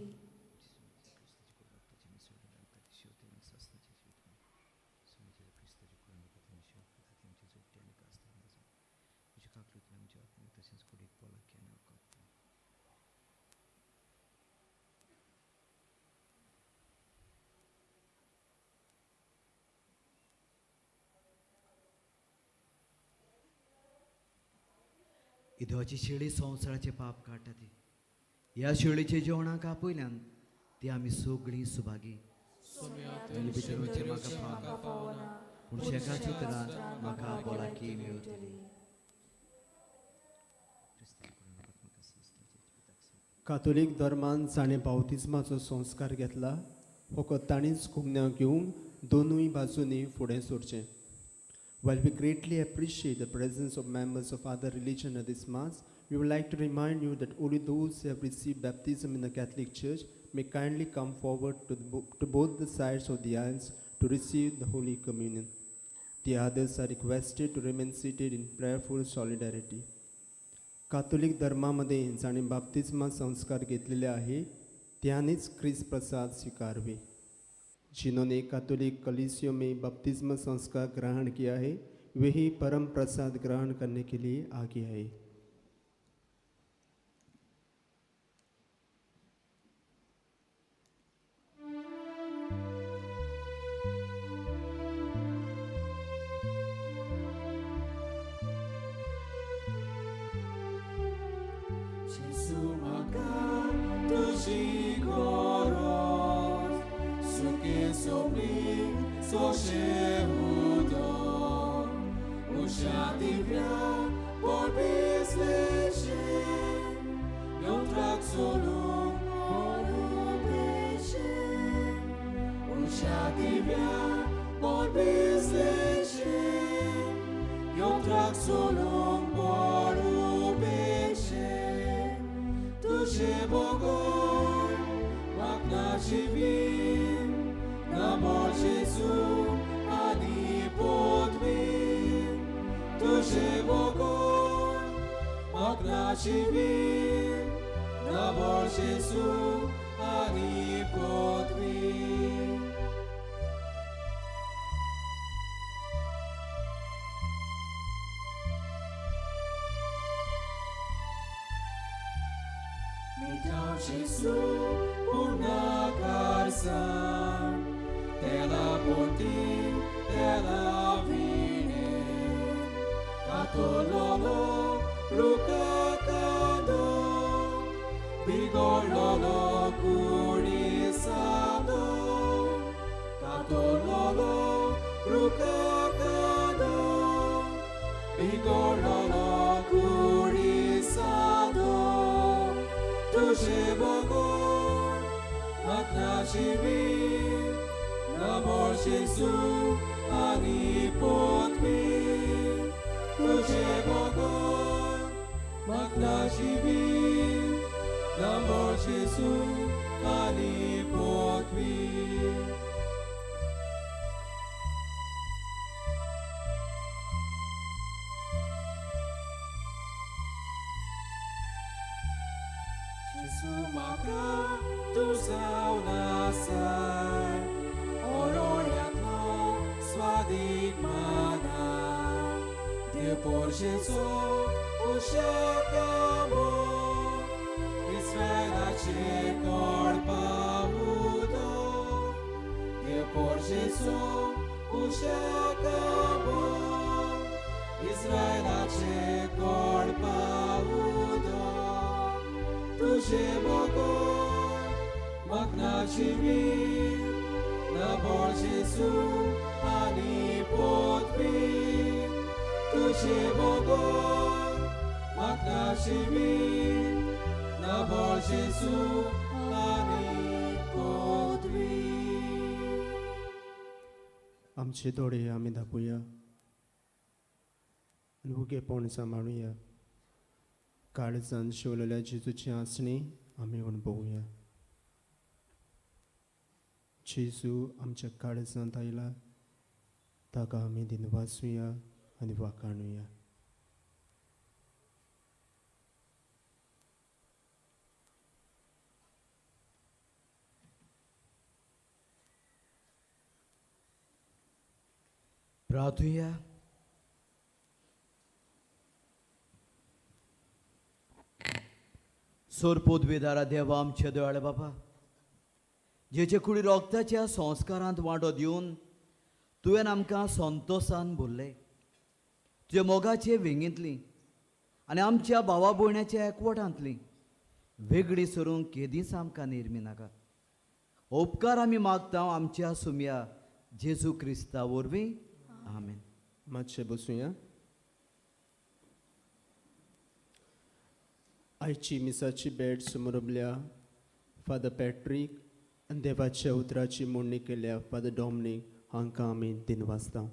ही देवाची शेळी संवसाराचें पाप काडटा ती. ह्या शेळीचे जेवणाक आपयल्यान ती आमी सगळीं सुभागी. भितर म्हाका फावना, पूण शेकाच्या उतरान म्हाका भलायकी मेळटली. कातोलीक धर्मान जाणें बावतिज्माचो संस्कार घेतला फकत ताणीच कुमन्यांव घेवंक दोनूय बाजूंनी फुडें सरचें. While we greatly appreciate the presence of members of other religion at this Mass, we would like to remind you that only those who have received baptism in the Catholic Church may kindly come forward to both the sides of the aisles to receive the Holy Communion. The others are requested to remain seated in prayerful solidarity. Catholic धर्मामध्ये जाणें बाप्तिस्मा संस्कार घेतलेले आहे त्यांनीच ख्रिस्त प्रसाद स्वीकारवे. जिन्होंने Catholic कलीसियों में बपतिस्मा संस्कार ग्रहण किया है वे ही परम प्रसाद ग्रहण करने के लिए आगे आए. Gesù म्हाका तुजी गरज, सुखे सोंपली सोशे उदक, उशा दिव्या पोरबिसलेशे, यंत्राक सोडून मोरुपेशे. उशा दिव्या पोरबिसलेशे, यंत्राक सोडून मोरुपेशे. तुझे बगर म्हाका जिवीत ना, मोर जेजू आनी पदवी. तुझे बगर म्हाका जिवीत ना, मोर जेजू आनी पदवी. Mitan Gesù una carsan, te la porti, te la vine, Catololo, rucacando, bigololo, curisando, Catololo, rucacando, bigololo, curisando. तुझे बगर म्हाका जिवीत ना, मोर जेजू आनी पदवी. तुझे बगर म्हाका जिवीत ना, मोर जेजू आनी पदवी. Gesù म्हाका तूं जावन आसाय, ओरोळ्यांतलो स्वादीक माना, देव पोरशेचो उशेकामो, इस्रायलाचे कोण पावुदो. देव पोरशेचो उशेकामो, इस्रायलाचे कोण पावुदो. तुझे बगर म्हाका जिवीत ना, मोर जेजू आनी पदवी. तुझे बगर म्हाका जिवीत ना, मोर जेजू आनी पदवी. आमचे दोळे आमी धांपुया आनी उगेपण सांबाळुया. काळजान शिवलेल्या जेजूची आसणी आमी अणभवुया. जेजू आमच्या काळजांत आयला ताका आमी दिनवासुया आनी वाखाणुया. प्रार्थुया. सोरपोदवेदारा देवा आमच्या दयाळ बाबा, जेचे कुडी रोगताच्या संस्कारांत वांटो दिवन तुवें आमकां संतोसान भरले. तुज्या मोगाचे वेंगेंतली आनी आमच्या भावा भयण्याच्या एकवटांतली वेगळी सरूंक केदींच आमकां निर्मी नाका. उपकार आमी मागता आमच्या सुमया जेजू क्रिस्ता वरवीं, आमेन. मातशें बसुया. आयची मिसाची भेट समरबल्या फादर पॅट्रीक आनी देवाच्या उतराची मोडणी केल्या फादर डॉमनीक हांकां आमी दिनवासता.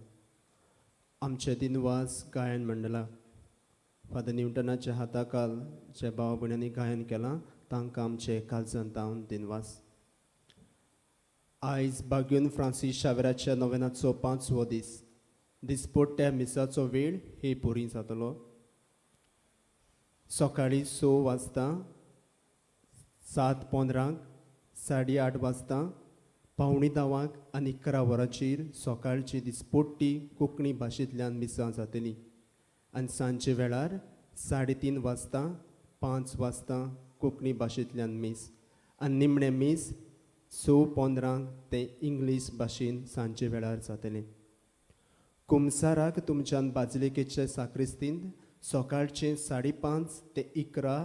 आमचे दिनवास गायन मंडळाक, फादर न्युटनाच्या हाताकाल जे भाव भयणांनी गायन केलां तांकां आमचे काळजांत तावन दिनवास. आयज बाग्यून फ्रांसीस शावेराच्या नोवेनाचो 5वो दीस. दिसपट्ट्या मिसाचो वेळ हे पुरी जातलो. सकाळीं 6 वाजता, 7:15, 8:30 वाजता, 9:45 आनी 11 वरांचेर सकाळची दिसपट्टी कोंकणी भाशेंतल्यान मिसां जातली आनी सांजचे वेळार 3:30 वाजता, 5 वाजता कोंकणी भाशेंतल्यान मीस आनी निमणें मीस 6:15 तें इंग्लीश भाशेन सांजचे वेळार जातलें. कुमसाराक तुमच्यान बाजलिकेचे साक्रिस्तींत सकाळचें 5:30 ते 11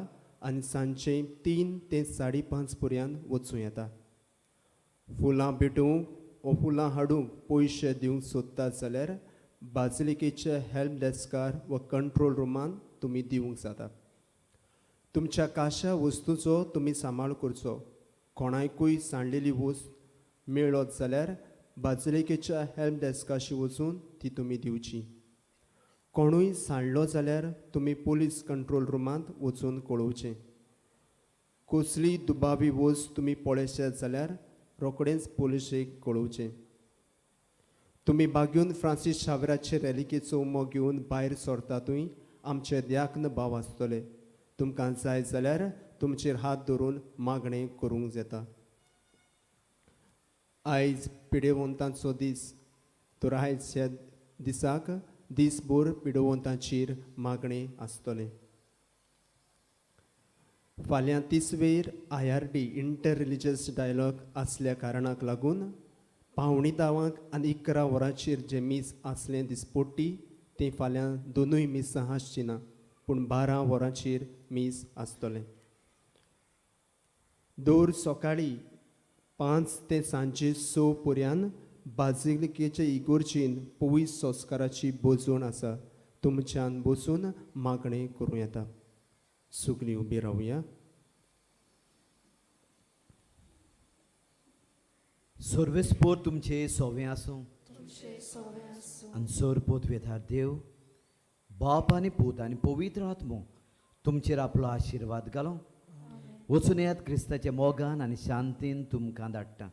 आनी सांजचें 3 ते 5:30 पर्यंत वचूं येता. फुलां भेटोवंक वो फुलां हाडूंक पयशे दिवंक सोदतात जाल्यार बाजलिकेच्या हेल्प डेस्कार वा कंट्रोल रुमान तुमी दिवंक जाता. तुमच्या काशा वस्तूचो तुमी सांबाळ करचो. कोणायकूय सांडलेली वस्त मेळत जाल्यार बाजलिकेच्या हेल्प डेस्काशी वचून ती तुमी दिवची. कोणूय सांडलो जाल्यार तुमी पोलीस कंट्रोल रुमांत वचून कळोवचें. कसली दुबावी वस्त तुमी पळयशात जाल्यार रोखडेंच पोलिशेक कळोवचें. तुमी बाग्यून फ्रांसीस शावराचे रेलिकेचो उमो घेवन भायर सरतातूय आमचे द्याक्न भाव आसतले. तुमकां जाय जाल्यार तुमचेर हात धरून मागणें करूंक जाता. आयज पिडेवंतांचो दीस, तर आयज ह्या दिसाक दीसभर पिडेवंतांचेर मागणें आसतलें. फाल्यां तिसवेर IRD inter religious dialogue आसल्या कारणाक लागून 9:45 आनी 11 वरांचेर जें मीस आसलें दिसपट्टी तें फाल्यां दोनूय मिसां आसची ना, पूण 12 वरांचेर मीस आसतलें. दर सकाळीं 5 ते सांजे 6 पर्यंत बाजिलिकेचे इगोर्जीन पवित्र संस्काराची बोजवण आसा. तुमच्यान बसून मागणें करूं येता. सगळीं उबी रावया. सर्वेस्पोर तुमचे सोवें आसूं आनी सर पोतवेधार देव बाप आनी पूत आनी पवित्र आत्मो तुमचेर आपलो आशिर्वाद घालो. वचून येयात क्रिस्ताच्या मोगान आनी शांतीन तुमकां धाडटा.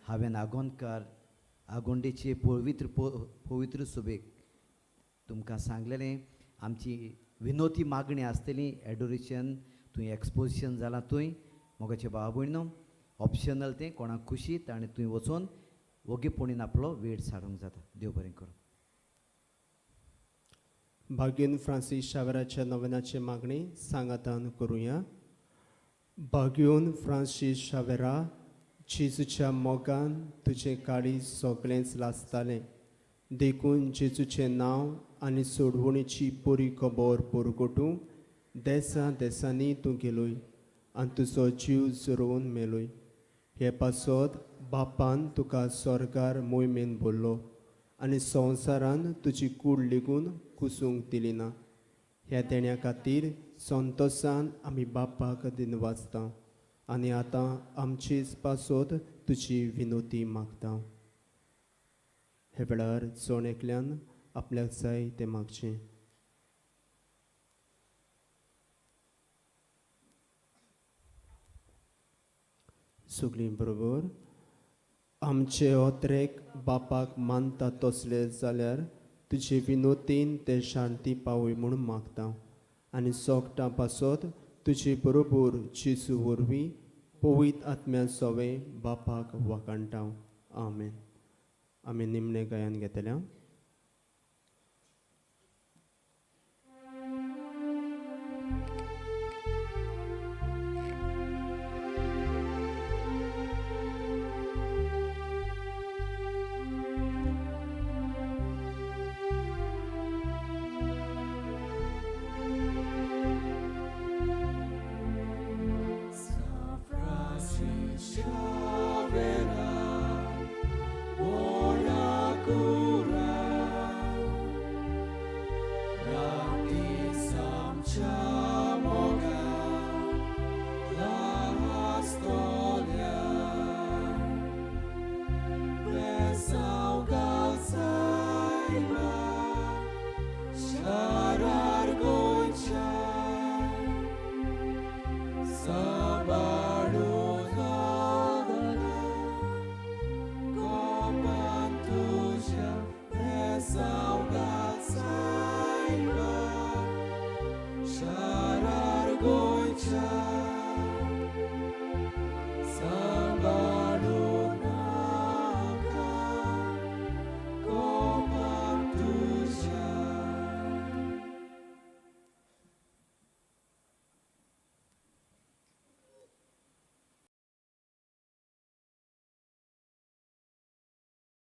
हांवें आगोंदकार आगोंडेचे पवित्र पवित्र सुबेक तुमकां सांगलेलें. आमची विनोती मागणी आसतली एडोरेशन तुवें एक्सपोजिशन जालां तुवें मोगाचे भाव भयणो ऑप्शनल तें कोणाक खुशी ताणें तुवें वचोन वोगीपणीन आपलो वेळ सारूंक जाता. देव बरें करूं. भाग्यन फ्रांसीस शावराच्या नवेनाची मागणी सांगातान करुया. भाग्योन फ्रांसीस शावेरा, जेजूच्या मोगान तुजें काळीज सगळेंच लासतालें, देखून जेजूचें नांव आनी सोडवणीची बरी खबर परगटूंक देसा देसांनी तूं गेलोय आनी तुजो जीव झरोवन मेलोय. हे पासत बापान तुका स्वर्गार मोहिमेन भरलो आनी संवसारान तुजी कूड लेगून कुसूंक दिली ना. ह्या देण्या खातीर संतोसान आमी बापाक दिनवासता आनी आतां आमचेच पासत तुजी विनोती मागता. हे वेळार जण एकल्यान आपल्याक जाय तें मागचें. सगळीं बरोबर आमचे ओत्रेक बापाक मानता तसले जाल्यार तुजे विनोतीन ते शांती पावय म्हूण मागता आनी सोगटां पासत तुजे बरोबर जेजू वरवीं पवित्र आत्म्या सोवे बापाक वाखाणटा. आमेन. आमी निमणें गायन घेतल्या.